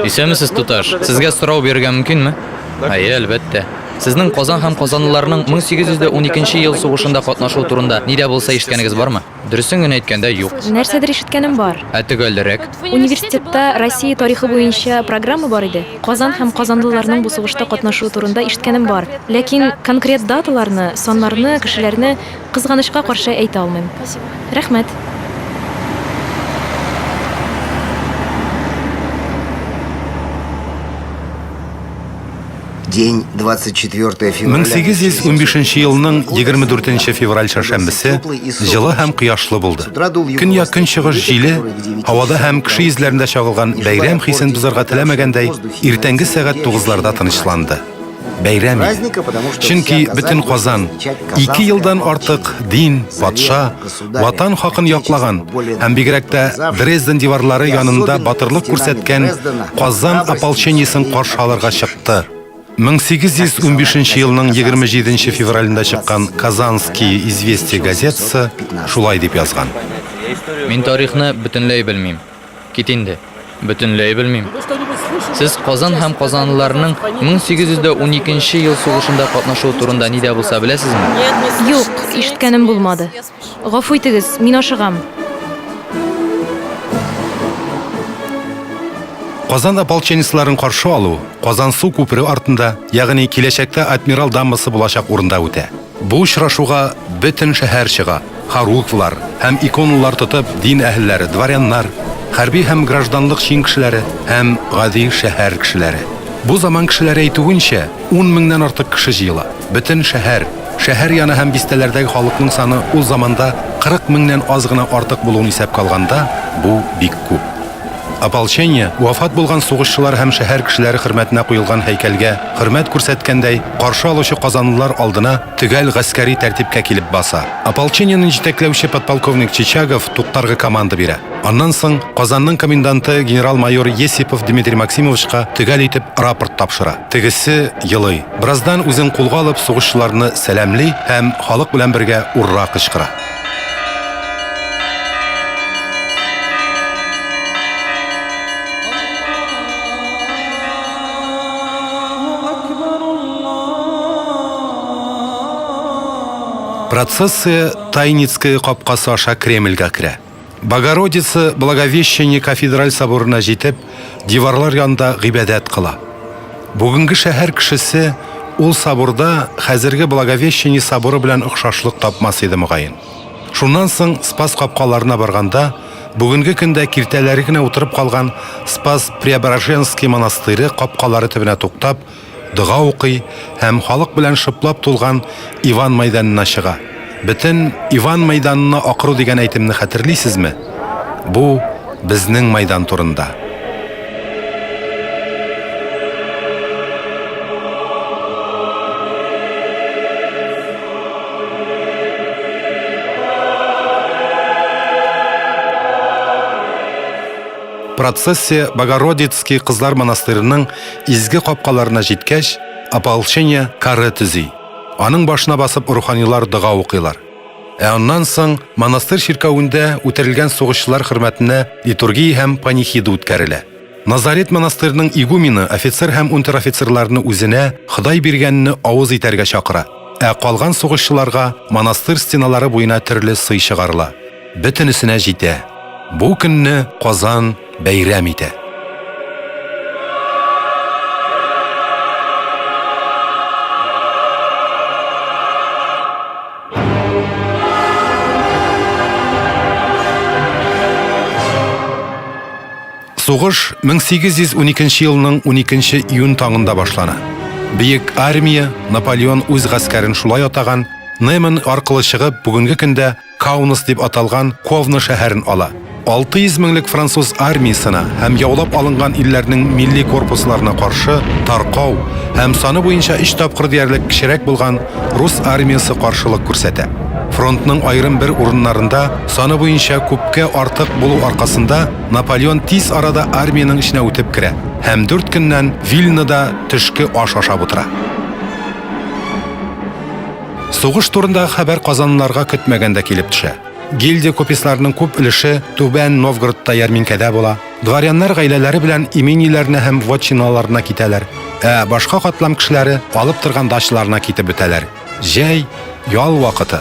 Исәнмесез, туташ. Сезгә сорау бирергә мөмкинме? Әйе, әлбәттә. Сезнең Казан һәм казанлыларның 1812 ел сугышында катнашуы турында ни дә булса ишеткәнегез бармы? Дөресен генә әйткәндә, юк. Нәрсәдер ишеткәнем бар. Ә төгәлрәк? Университетта Россия тарихы буенча программа бар иде. Казан һәм казанлыларның бу сугышта катнашуы турында ишеткәнем бар. Ләкин конкрет даталарны, саннарны, кешеләрне Кызганычка каршы әйтә алмыйм. Рәхмәт. День 24 февраля 1815 елның 24 февраль чәршәмбесе җылы һәм кояшлы булды. Көньяк-көнчыгыш җиле һавада һәм кеше йөзләрендә чагылган бәйрәм хисен бозарга теләмәгәндәй, иртәнге сәгать тугызларда тынычланды. Бәйрәм иде. Чөнки бөтен Казан ике елдан артык дин, патша, ватан хакын яклаган һәм бигрәк тә Дрезден диварлары янында батырлык күрсәткән Казан ополчениесен каршы алырга чыкты. 1815 елның 27 февралендә чыккан Казанские известия газетасы шулай дип язган. Мин тарихны бөтенләй белмим. Кит инде. Бөтенләй белмим. Сез Казан һәм казанлыларның 1812 ел сугышында катнашуы турында ни дә булса беләсезме? Юк, ишеткәнем булмады. Гафу итегез, мин ашыгам. Казан ополченецларын каршы алу Казансу күпере артында, ягъни киләчәктә Адмирал дамбасы булачак урында үтә. Бу очрашуга бөтен шәһәр чыга, хоругвлар һәм иконалар тотып дин әһелләре, дворяннар, хәрби һәм гражданлык чин кешеләре һәм гади шәһәр кешеләре. Бу заман кешеләре әйтүенчә, ун меңнән артык кеше җыела. Бөтен шәһәр, шәһәр яны һәм бистәләрдәге халыкның саны ул заманда 40 меңнән аз гына артык булуын исәпкә алганда, бу бик күп. Ополчение, вафат булган сугышчылар һәм шәһәр кешеләре хөрмәтенә куелган һәйкәлгә хөрмәт күрсәткәндәй, каршы алучы казанлылар алдына төгәл гаскәри тәртипкә килеп баса. Ополчениене җитәкләүче подполковник Чичагов туктарга команда бирә. Аннан соң Казанның коменданты генерал-майор Есипов Дмитрий Максимовичка төгәл итеп рапорт тапшыра. Тегесе елый. Бераздан үзен кулга алып сугышчыларны сәламли һәм халык белән бергә Урра кычкыра. Процессия Тайницкая капкасы аша Кремльгә керә. Богородица Благовещение кафедраль соборына җитеп, диварлар янында гыйбадәт кыла. Бүгенге шәһәр кешесе ул соборда хәзерге Благовещение соборы белән охшашлык тапмас иде мөгаен. Шуннан соң Спас капкаларына барганда, бүгенге көндә киртәләре генә утырып калган Спас-Преображенский монастыре капкалары төбенә туктап, дога укый һәм халык белән шыплап тулган Иван мәйданына чыга. Бөтен Иван мәйданына акыру дигән әйтемне хәтерлисезме? Бу безнең мәйдан турында. Процессия Богородицкий кызлар монастыреның Изге капкаларына җиткәч, ополчение каре төзи. Аның башына басып руханилар дога укыйлар. Ә аннан соң монастырь чиркәвендә үтерелгән сугышчылар хөрмәтенә литургия һәм панихида үткәрелә. Назарет монастыреның игумены офицер һәм унтер-офицерларны үзенә Ходай биргәнне авыз итәргә чакыра, ә калган сугышчыларга монастырь стеналары буена төрле сый чыгарыла. Бөтенесенә җитә. Бу көнне Казан бәйрәм итә. Сугыш 1812 елның 12 июнь таңында башлана. Бөек армия, Наполеон үз гаскәрен шулай атаган, Немен аркылы чыгып, бүгенге көндә Каунас дип аталган Ковно шәһәрен ала. 600 меңлек француз армиясенә һәм яулап алынган илләрнең милли корпусларына каршы таркау һәм саны буенча өч тапкыр диярлек кечерәк булган рус армиясе каршылык күрсәтә. Фронтның аерым бер урыннарында саны буенча күпкә артык булу аркасында Наполеон тиз арада армиянең эченә үтеп керә һәм дүрт көннән Вильнода төшке аш ашап утыра. Сугыш турындагы хәбәр казанлыларга көтмәгәндә килеп төшә. Гильдия купецларының күп өлеше Түбән Новгородта ярминкәдә була. Дворяннар гаиләләре белән имениеләренә һәм вотчиналарына китәләр, ә башка катлам кешеләре алып торган дачаларына китеп бетәләр. Җәй, ял вакыты.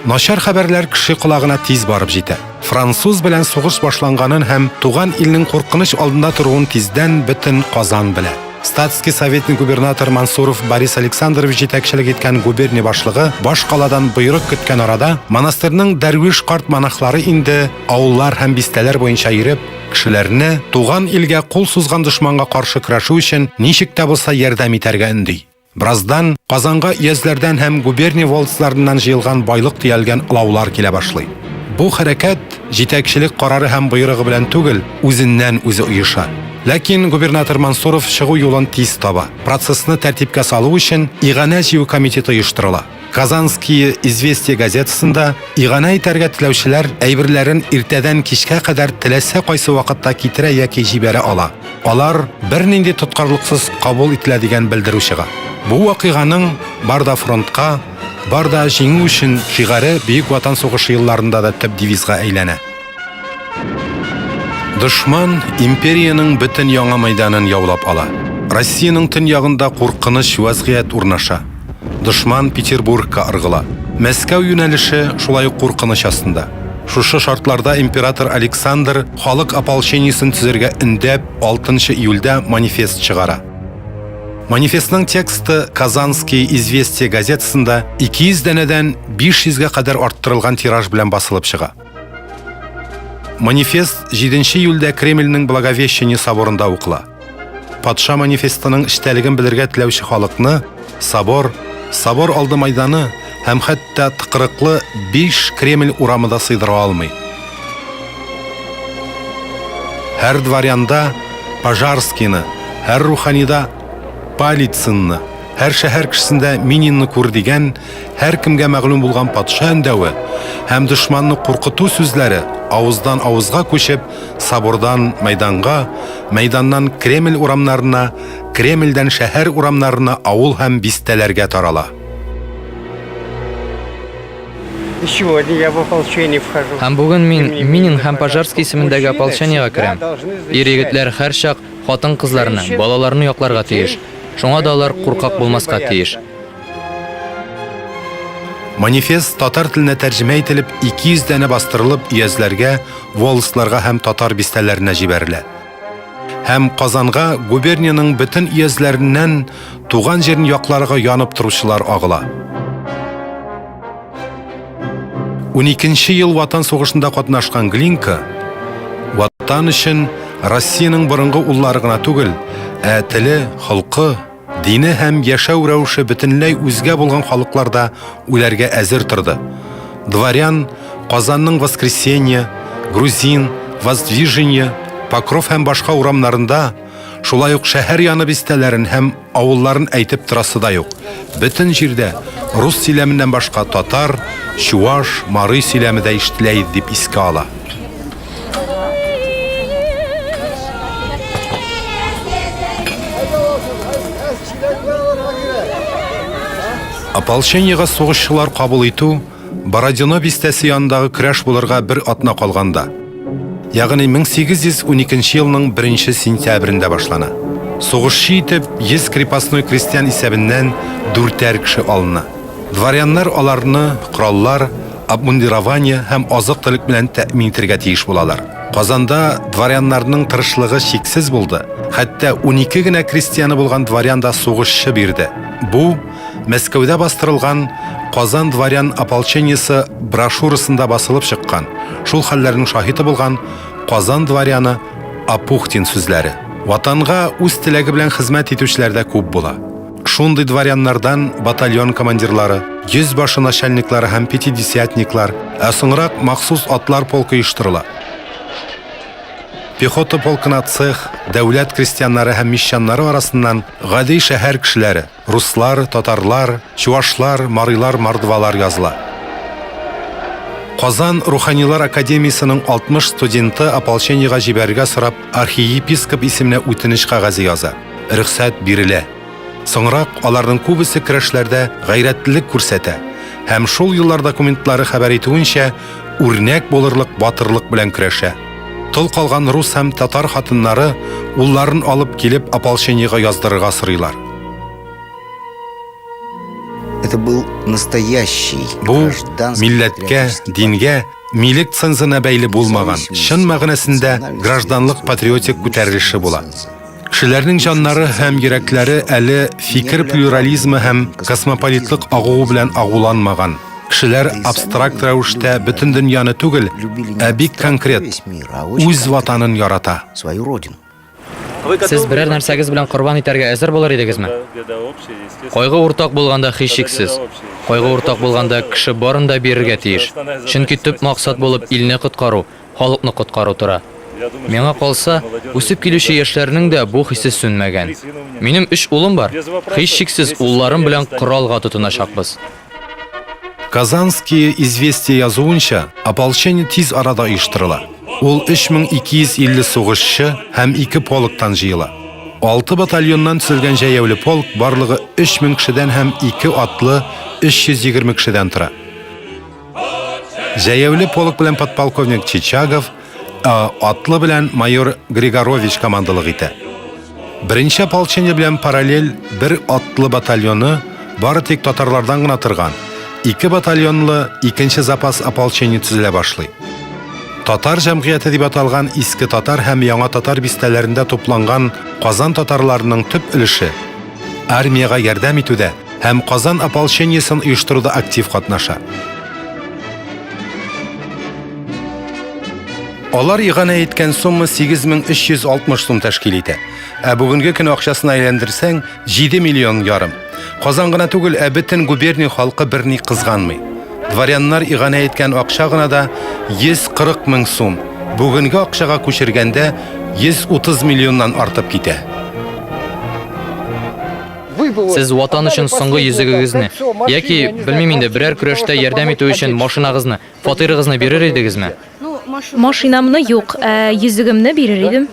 Начар хәбәрләр кеше колагына тиз барып җитә. Француз белән сугыш башланганын һәм туган илнең куркыныч алдында торуын тиздән бөтен Казан белә. Статский советник губернатор Мансуров Борис Александрович җитәкчелек иткән губерния башлыгы баш каладан боерык көткән арада монастырьның дәрвиш карт монахлары инде авыллар һәм бистәләр буенча йөреп, кешеләрне туган илгә кул сузган дошманга каршы көрәшү өчен ничек тә булса ярдәм итәргә өнди. Бераздан Казанга өязләрдән һәм губерния волостьларыннан җыелган байлык төялгән олаулар килә башлый. Бу хәрәкәт җитәкчелек карары һәм боерыгы белән түгел, үзеннән-үзе оеша. Ләкин губернатор Мансуров чыгу юлын тиз таба. Процессны тәртипкә салу өчен иганә җыю комитеты оештырыла. Казанские известия газетасында иганә итәргә теләүчеләр әйберләрен иртәдән кичкә кадәр теләсә кайсы вакытта китерә яки җибәрә ала. Алар бернинди тоткарлыксыз кабул ителә дигән белдерү чыга. Бу вакыйганың Бар да фронтка, бар да җиңү өчен шигаре Бөек Ватан сугышы елларында да төп девизга әйләнә. Дошман империянең бөтен яңа мәйданын яулап ала. Россиянең төньягында куркыныч вәзгыять урнаша. Дошман Петербургка ыргыла. Мәскәү юнәлеше шулай ук куркыныч астында. Шушы шартларда император Александр халык ополчениесен төзергә өндәп, 6 июльдә манифест чыгара. Манифестның тексты Казанские известия газетасында 200 данәдән 500 гә кадәр арттырылган тираж белән басылып чыга. Манифест 7 июльдә Кремльнең Благовещение соборында укыла. Патша манифестының эчтәлеген белергә теләүче халыкны собор, собор алды майданы һәм хәтта тыкрыклы биш Кремль урамы да сыйдыра алмый. Һәр дворянда Пожарскийны, һәр руханида Палицынны, һәр шәһәр кешесендә Мининны күр дигән һәркемгә мәгълүм булган патша өндәве һәм дошманны куркыту сүзләре авыздан авызга күчеп, собордан мәйданга, мәйданнан Кремль урамнарына, Кремльдән шәһәр урамнарына, авыл һәм бистәләргә тарала. Сегодня я в ополчение вхожу. Һәм бүген мин Минин һәм Пожарский исемендәге ополчениегә керәм. Ир-егетләр һәрчак хатын-кызларны, балаларны якларга тиеш. Шуңа да алар куркак булмаска тиеш. Манифест татар теленә тәрҗемә ителеп, 200 данә бастырылып, өязләргә, волостьларга һәм татар бистәләренә җибәрелә. Һәм Казанга губерниянең бөтен өязләреннән туган җирен якларга янып торучылар агыла. 12 ел Ватан сугышында катнашкан Глинка Ватан өчен Россиянең борынгы уллары гына түгел, ә теле, холкы, Дине һәм яшәү рәвеше бөтенләй үзгә булган халыклар да үләргә әзер торды. Дворян Казанның Воскресенье, Грузин, Воздвижение, Покров һәм башка урамнарында, шулай ук шәһәр яны бистәләрен һәм авылларын әйтеп торасы да юк. Бөтен җирдә рус сөйләменнән башка татар, чуаш, марый сөйләме дә ишетелә иде дип искә ала. Ополчениега сугышчылар кабул итү Бородино бистәсе янындагы көрәш булырга бер атна калганда, ягъни 1812 елның 1 сентябрендә башлана. Сугышчы итеп 100 крепостной крестьян исәбеннән дүртәр кеше алына. Дворяннар аларны кораллар, обмундирование һәм азык-төлек белән тәэмин итәргә тиеш булалар. Казанда дворяннарның тырышлыгы чиксез булды. Хәтта 12 генә крестьяны булган дворян да сугышчы бирде. Бу Мәскәүдә бастырылган Казан дворян ополчениесе брошюрасында басылып чыккан, шул хәлләрнең шаһиты булган Казан дворяны Апухтин сүзләре. Ватанга үз теләге белән хезмәт итүчеләр дә күп була. Шундый дворяннардан батальон командирлары, йөз башы начальниклары һәм пятидесятниклар, ә соңрак махсус атлар полкы оештырыла. Пехота полкына цех, дәүләт крестьяннары һәм мещаннары арасыннан гади шәһәр кешеләре, руслар, татарлар, чуашлар, марилар, мордвалар языла. Казан руханилар академиясенең 60 студенты ополчениегә җибәрергә сорап архиепископ исеменә үтенеч кәгазе яза. Рөхсәт бирелә. Соңрак аларның күбесе көрәшләрдә гайрәтлелек күрсәтә. һәм шул еллар документлары хәбәр итүенчә, үрнәк булырлык батырлык белән көрәшә. Тол калган рус һәм татар хатыннары улларын алып килеп ополчениегә яздырырга сорыйлар. Это был настоящий Бу милләткә, дингә, милек цензына бәйле булмаган, чын мәгънәсендә гражданлык патриотик күтәрелеше була. Кешеләрнең җаннары һәм йөрәкләре әле фикер плюрализмы һәм космополитлык агуы белән агуланмаган. Кешеләр абстракт рәвештә бөтен дөньяны түгел, ә бик конкрет, үз ватанын ярата. Свою родину. Сез берәр нәрсәгез белән корбан итәргә әзер булыр идегезме? Кайгы уртак булганда һичшиксез. Кайгы уртак булганда кеше барын да бирергә тиеш. Чөнки төп максат булып илне коткару, халыкны коткару тора. Миңа калса, үсеп килүче яшьләрнең дә бу хисе сүнмәгән. Минем өч улым бар. Һичшиксез улларым белән коралга тотыначакбыз. Казанские известия язуынча, ополчение тиз арада оештырыла. Ул 3250 сугышчы һәм ике полктан җыела. Алты батальоннан төзелгән җәяүле полк барлыгы 3000 кешедән һәм ике атлы 320 кешедән тора. Җәяүле полк белән подполковник Чичагов, ә атлы белән майор Григорович командалык итә. Беренче ополчение белән параллель бер атлы батальоны бары тик татарлардан гына торган, ике батальонлы икенче запас ополчение төзелә башлый. Татар җәмгыяте дип аталган иске татар һәм яңа татар бистәләрендә тупланган Казан татарларының төп өлеше армиягә ярдәм итүдә һәм Казан ополчениесен оештыруда актив катнаша. Алар иганә иткән сумма 8360 сум тәшкил итә. Ә бүгенге көн акчасына әйләндерсәң, 7 миллион ярым. Казан гына түгел, ә бөтен губерния халкы берни кызганмый. Дворяннар иганә иткән акча гына да 140 мең сум. Бүгенге акчага күчергәндә 130 миллионнан артып китә. Сез Ватан өчен соңгы йөзегегезне, яки, белмим инде, берәр көрәштә ярдәм итү өчен машинагызны, фатирыгызны бирер идегезме? Машинамны юк, ә йөзегемне бирер идем.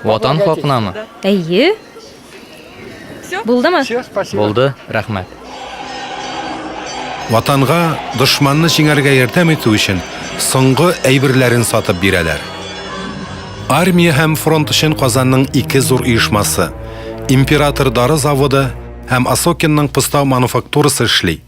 Ватан хакынамы? Әйе. Булдымы? Булды, рәхмәт. Ватанга дошманны җиңәргә ярдәм итү өчен соңгы әйберләрен сатып бирәләр. Армия һәм фронт өчен Казанның ике зур оешмасы, Император дары заводы һәм Осокинның Постау мануфактурасы эшли.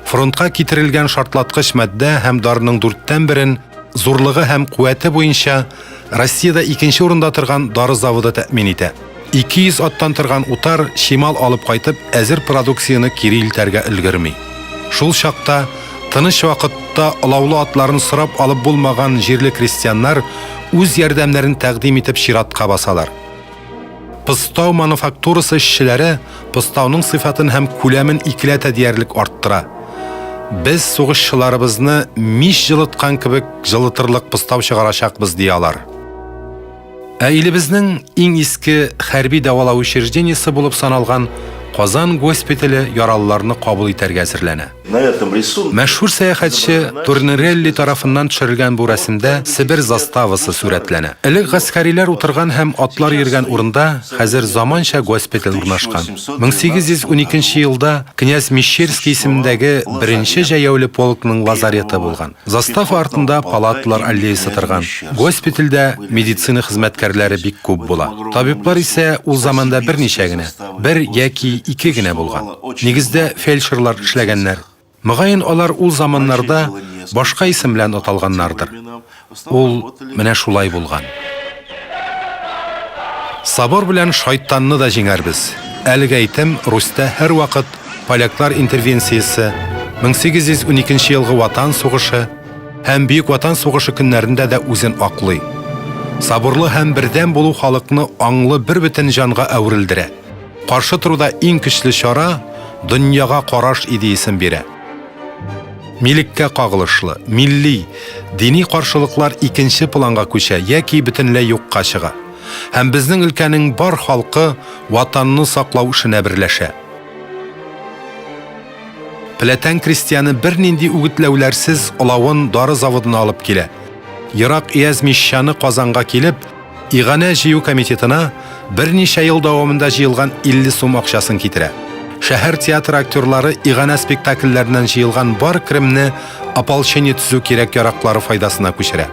Фронтка китерелгән шартлаткыч матдә һәм дарының дүрттән берен зурлыгы һәм куәте буенча Россиядә икенче урында торган дары заводы тәэмин итә. 200 аттан торган утар чимал алып кайтып, әзер продукцияне кире илтәргә өлгерми. Шул чакта тыныч вакытта олаулы атларын сорап алып булмаган җирле крестьяннар үз ярдәмнәрен тәкъдим итеп чиратка басалар. Постау мануфактурасы эшчеләре постауның сыйфатын һәм күләмен икеләтә диярлек арттыра. Без сугышчыларыбызны мич җылыткан кебек җылытырлык постау чыгарачакбыз, ди алар. Ә илебезнең иң иске хәрби дәвалау учреждениесе булып саналган Казан госпитале яралыларны кабул итәргә әзерләнә. Мәшһүр сәяхәтче Турнерелли тарафыннан төшерелгән бу рәсемдә Себер заставасы сурәтләнә. Элек гаскәриләр утырган һәм атлар йөргән урында хәзер заманча госпиталь урнашкан. 1812 елда князь Мещерский исемендәге беренче җәяүле полкның лазареты булган. Застава артында палаталар аллеясы торган. Госпитальдә медицина хезмәткәрләре бик күп була. Табиблар исә ул заманда берничә генә, бер яки ике генә булган. Нигездә фельдшерлар эшләгәннәр. Мөгаен, алар ул заманнарда башка исем белән аталганнардыр. Ул менә шулай булган. Собор белән шайтанны да җиңәрбез. Әлеге әйтем Русьта һәрвакыт поляклар интервенциясе, 1812 елгы Ватан сугышы һәм Бөек Ватан сугышы көннәрендә дә үзен аклый. Соборлы һәм бердәм булу халыкны аңлы бербөтен җанга әверелдерә. Каршы торуда иң көчле чара дөньяга караш идеясен бирә. Милеккә кагылышлы, милли, дини каршылыклар икенче планга күчә яки бөтенләй юкка чыга. Һәм безнең өлкәнең бар халкы Ватанны саклау эшенә берләшә. Пләтән крестьяны бернинди үгетләүләрсез олавын дары заводына алып килә. Ерак Ияз мещаны Казанга килеп, Иганә җыю комитетына берничә ел дәвамында җыелган 50 сум акчасын китерә. Шәһәр театры актерлары иганә спектакльләреннән җыелган бар керемне ополчение төзү кирәк-яраклары файдасына күчерә.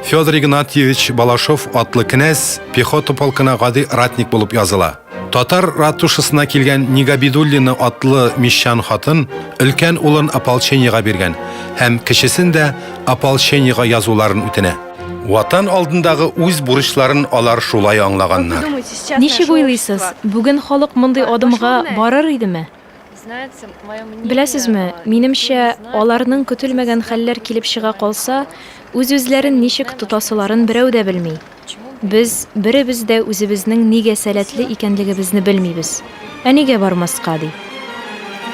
Федор Игнатьевич Балашов атлы кенәз пехота полкына гади ратник булып языла. Татар ратушасына килгән Нигабидуллина атлы мещан хатын өлкән улын ополчениегә биргән һәм кечесен дә ополчениегә язуларын үтенә. Ватан алдындагы үз бурычларын алар шулай аңлаганнар. Ничек уйлыйсыз, бүген халык мондый адымга барыр идеме? Беләсезме, минемчә, аларның көтелмәгән хәлләр килеп чыга калса, үз-үзләрен ничек тотасыларын берәү дә белми. Без беребез дә үзебезнең нигә сәләтле икәнлегебезне белмибез. Ә нигә бармаска, ди.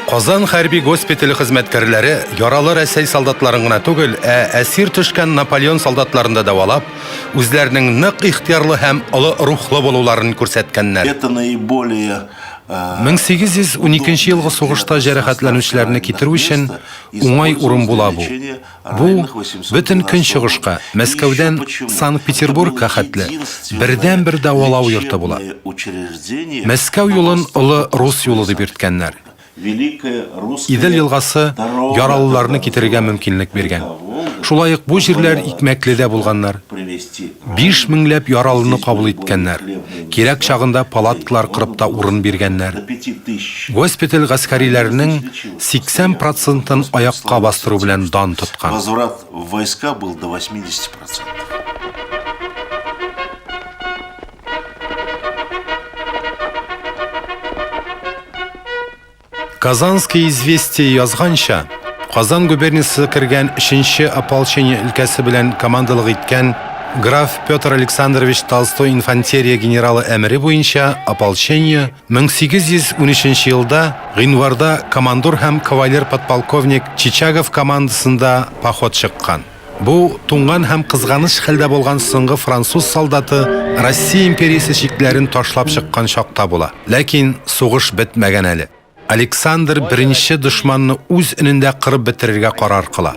Казан хәрби госпитале хезмәткәрләре яралы Рәсәй солдатларын гына түгел, ә әсир төшкән Наполеон солдатларын да дәвалап, үзләренең нык ихтыярлы һәм олы рухлы булуларын күрсәткәннәр. Это наиболее 1812 елгы сугышта җәрәхәтләнүчеләрне китерү өчен уңай урын була бу. Бу, бөтен Көнчыгышка, Мәскәүдән Санкт-Петербургка хәтле, бердәнбер дәвалау йорты була. Мәскәү юлын Олы Рус юлы дип йөрткәннәр. Идел елгасы яралыларны китерергә мөмкинлек биргән. Шулай ук бу җирләр икмәкле дә булганнар. Биш меңләп яралыны кабул иткәннәр. Кирәк чагында палаткалар корып та урын биргәннәр. Госпиталь гаскәриләренең 80 процентын аякка бастыру белән дан тоткан. Возврат в войска был до 80 процентов. Казанские известия язганча, Казан губерниясе кергән 3нче ополчение өлкәсе белән командалык иткән граф Петр Александрович Толстой инфантерия генералы әмере буенча ополчение 1813 елда гыйнварда командор һәм кавалер подполковник Чичагов командасында поход чыккан. Бу туңган һәм кызганыч хәлдә булган соңгы француз солдаты Россия империясе чикләрен ташлап чыккан чакта була. Ләкин сугыш бетмәгән әле. Александр I дошманны үз өнендә кырып бетерергә карар кыла.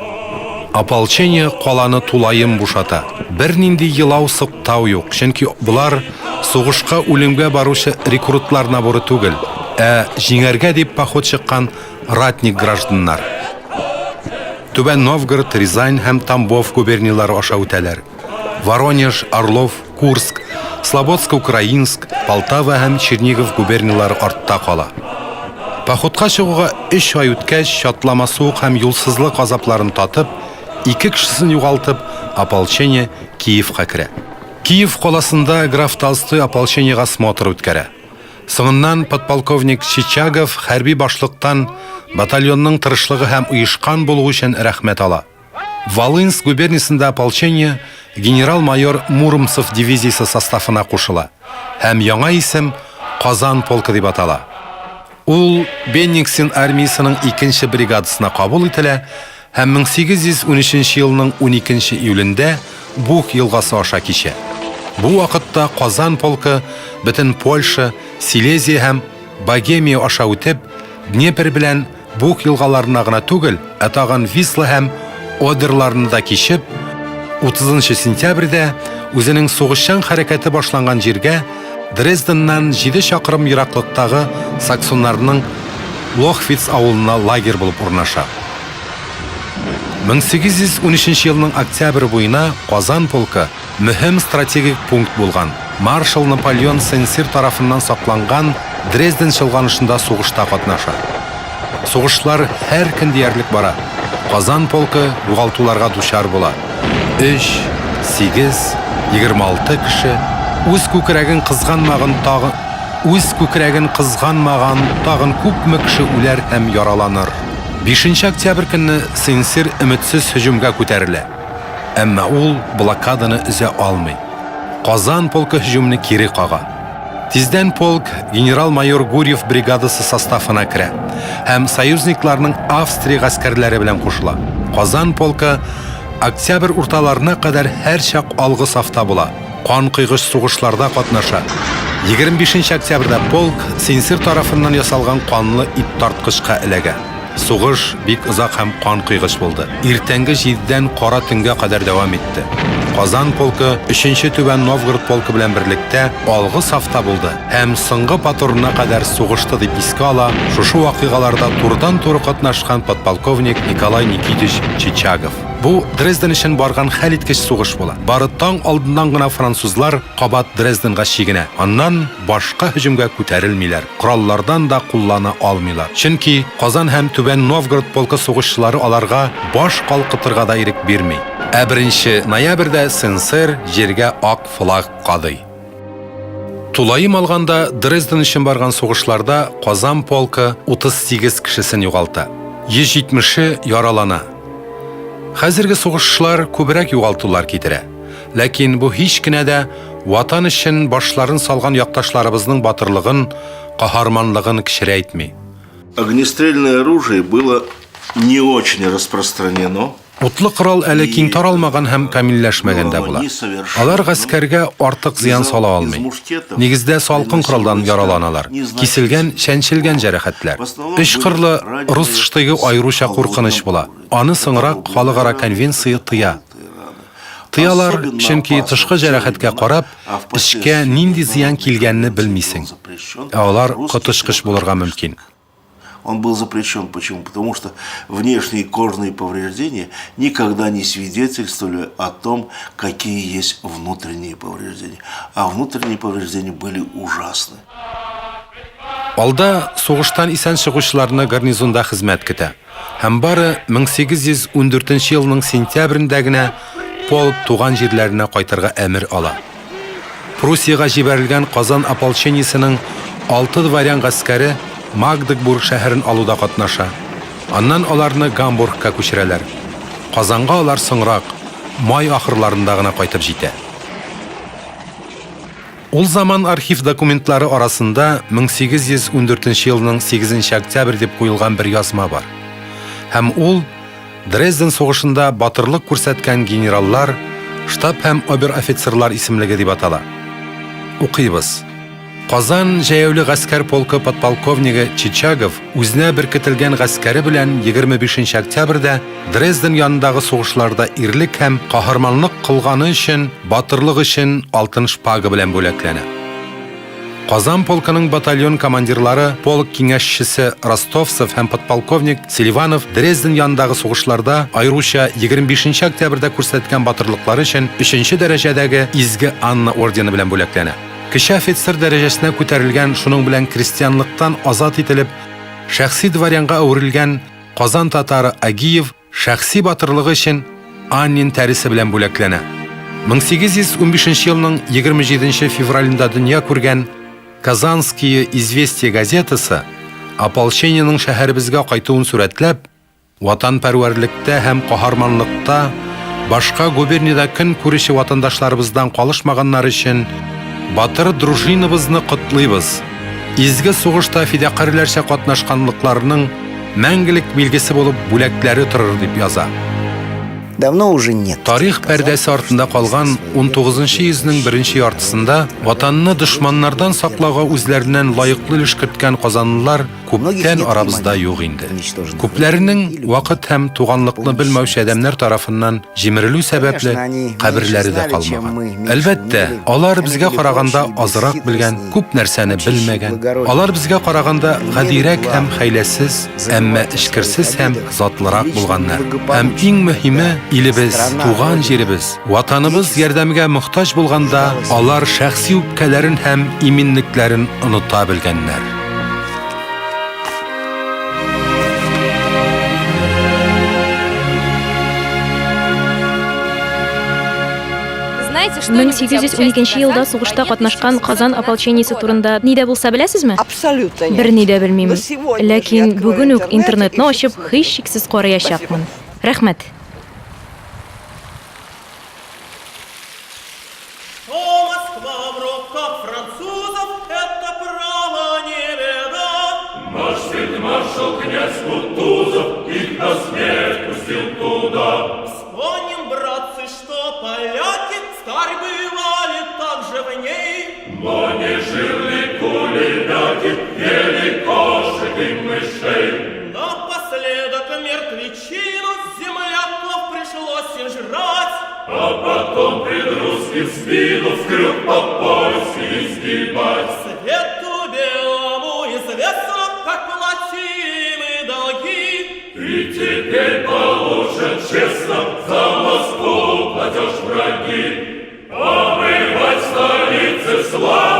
Ополчение каланы тулаем бушата. Бернинди елау-сыктау юк, чөнки болар сугышка үлемгә баручы рекрутлар наборы түгел, ә җиңәргә дип поход чыккан ратник гражданнар. Түбән Новгород, Рязань һәм Тамбов губернияләре аша үтәләр. Воронеж, Орлов, Курск, Слободско-Украинск, Полтава һәм Чернигов губернияләре артта кала. Походка чыгуга өч ай үткәч, чатлама суык һәм юлсызлык азапларын татып, ике кешесен югалтып, ополчение Киевка керә. Киев каласында граф Толстой ополчениегә смотр үткәрә. Соңыннан подполковник Чичагов хәрби башлыктан батальонның тырышлыгы һәм оешкан булуы өчен рәхмәт ала. Волынск губерниясендә ополчение генерал-майор Муромцев дивизиясе составына кушыла һәм яңа исем Казан полкы дип атала. Ул Беннингсен армиясенең икенче бригадасына кабул ителә һәм 1813 елның 12 июлендә Буг елгасы аша кичә. Бу вакытта Казан полкы бөтен Польша, Силезия һәм Богемия аша үтеп, Днепр белән Буг елгаларына гына түгел, ә тагын Висла һәм Одерларны да кичеп, 30 сентябрьдә үзенең сугышчан хәрәкәте башланган җиргә Дрезденнан 7 чакрым ераклыктагы саксоннарның Лохвиц авылына лагерь булып урнаша. 1813 елның октябре буена Казан полкы мөһим стратегик пункт булган маршал Наполеон Сен-Сир тарафыннан сакланган Дрезден чолганышында сугышта катнаша. Сугышлар һәр көн диярлек бара. Казан полкы югалтуларга дучар була. 3, 8, 26 кеше үз күкрәген кызганмаган тагын үз күкрәген кызганмаган тагын күпме кеше үләр һәм яраланыр. 5 октябрь көнне Сен-Сир өметсез һөҗүмгә күтәрелә. Әмма ул блокаданы өзә алмый. Казан полкы һөҗүмне кире кага. Тиздән полк генерал-майор Гурьев бригадасы составына керә һәм союзникларның Австрия гаскәрләре белән кушыла. Казан полкы октябрь урталарына кадәр һәрчак алгы сафта була, канкойгыч сугышларда катнаша. 25 октябрьдә полк Сен-Сир тарафыннан ясалган канлы иттарткычка эләгә. Сугыш бик озак һәм канкойгыч булды. Иртәнге җидедән кара төнгә кадәр дәвам итте. Казан полкы Өченче Түбән Новгород полкы белән берлектә алгы сафта булды һәм соңгы патронына кадәр сугышты, дип искә ала шушы вакыйгаларда турыдан-туры катнашкан подполковник Николай Никитич Чичагов. Бу Дрезден өчен барган хәлиткеч сугыш була. Бары таң алдыннан гына французлар кабат Дрезденга чигенә. Аннан башка һөҗүмгә күтәрелмиләр, кораллардан да куллана алмыйлар. Чөнки Казан һәм Түбән Новгород полкы сугышчылары аларга баш калкытырга да ирек бирми. Ә беренче ноябрьдә Сен-Сер җиргә ак флаг кадый. Тулаем алганда, Дрезден өчен барган сугышларда Казан полкы 38 кешесен югалта. 170-е яралана. Хәзерге сугышлар күбрәк югалтулар китерә. Ләкин бу һич кенә дә Ватан өчен башларын салган якташларыбызның батырлыгын, каһарманлыгын кечерәйтми. Огнестрельное оружие было не очень распространено. Утлы корал әле киң таралмаган һәм камилләшмәгән дә була. Алар гаскәргә артык зыян сала алмый. Нигездә салкын коралдан яраланалар, киселгән, чәнчелгән җәрәхәтләр. Өч кырлы рус штыгы аеруча куркыныч була. Аны соңрак халыкара конвенция тыя. Тыялар, чөнки тышкы җәрәхәткә карап, эчкә нинди зыян килгәнне белмисең. Ә алар коточкыч булырга мөмкин. Он был запрещен. Почему? Потому что внешние кожные повреждения никогда не свидетельствовали о том, какие есть внутренние повреждения. А внутренние повреждения были ужасны. Алда сугыштан исән чыгучыларны гарнизонда хезмәт көтә. Һәм бары 1814 елның сентябрендә генә полк туган җирләренә кайтырга әмер ала. Пруссиягә җибәрелгән Казан ополчениесенең алты дворян гаскәре Магдебург шәһәрен алуда катнаша. Аннан аларны Гамбургка күчерәләр. Казанга алар соңрак, май ахырларында гына кайтып җитә. Ул заман архив документлары арасында 1814 елның 8 октябрь дип куелган бер язма бар. Һәм ул Дрезден сугышында батырлык күрсәткән генераллар, штаб һәм обер-офицерлар исемлеге дип атала. Укыйбыз. Казан җәяүле гаскәр полкы подполковнигы Чичагов үзенә беркетелгән гаскәре белән 25 октябрьдә Дрезден янындагы сугышларда ирлек һәм каһарманлык кылганы өчен батырлык өчен алтын шпага белән бүләкләнә. Казан полкының батальон командирлары полк киңәшчесе Ростовцев һәм подполковник Селиванов Дрезден янындагы сугышларда, аеруча 25 октябрьдә күрсәткән батырлыклары өчен өченче дәрәҗәдәге Изге Анна ордены белән бүләкләнә. Кече офицер дәрәҗәсенә күтәрелгән, шуның белән крестьянлыктан азат ителеп, шәхси дворянга әверелгән Казан татары Агиев Шәхси батырлыгы өчен Аннин тәресе белән бүләкләнә. 1815 елның 27 февралендә дөнья күргән Казанские известия газетасы ополчениенең шәһәребезгә кайтуын сурәтләп, ватанпәрвәрлектә һәм каһарманлыкта башка губерниядә көн күрүче ватандашларыбыздан калышмаганнар өчен батыр дружинабызны котлыйбыз. Изге сугышта фидакарьләрчә катнашканлыкларының мәңгелек билгесе булып бүләкләре торыр дип яза. Давно уже нет. Тарих пәрдәсе артында калган 19 йөзнең беренче яртысында ватанны дошманнардан саклауга үзләреннән лаеклы өлеш керткән казанлылар күптән арабызда юк инде. Күпләренең вакыт һәм туганлыкны белмәүче адәмнәр тарафыннан җимерелү сәбәпле, каберләре дә калмаган. Әлбәттә, алар безгә караганда азрак белгән, күп нәрсәне белмәгән. Алар безгә караганда гадирәк һәм хәйләсез, әмма эчкерсез һәм затлырак булганнар. Һәм иң мөһиме, илебез, туган җиребез, Ватаныбыз ярдәмгә мохтаҗ булганда, алар шәхси үпкәләрен һәм иминлекләрен оныта белгәннәр. 1812 елда сугышта катнашкан Казан ополчениесе турында ни дә булса беләсезме? Абсолютно нет. Берни дә белмим. Но сегодня же Ләкин я открою бүген үк интернет интернетны и ачып, һичшиксез караячакмын. Рәхмәт. Что Москва в руках французов, это право не беда. Наш фельдмаршал князь Кутузов их на смерть пустил туда. Вспомним, братцы, что поляки старь бывали также в ней. Но не жирные кулебяки ели кошек и мышей. Напоследок мертвечину земляков пришлось им жрать. А потом пред русским спину в крюк по пояс изгибать. Свету белому известно, как платим мы долги. И теперь получат честно за Москву платеж враги. Омывать столицы славы.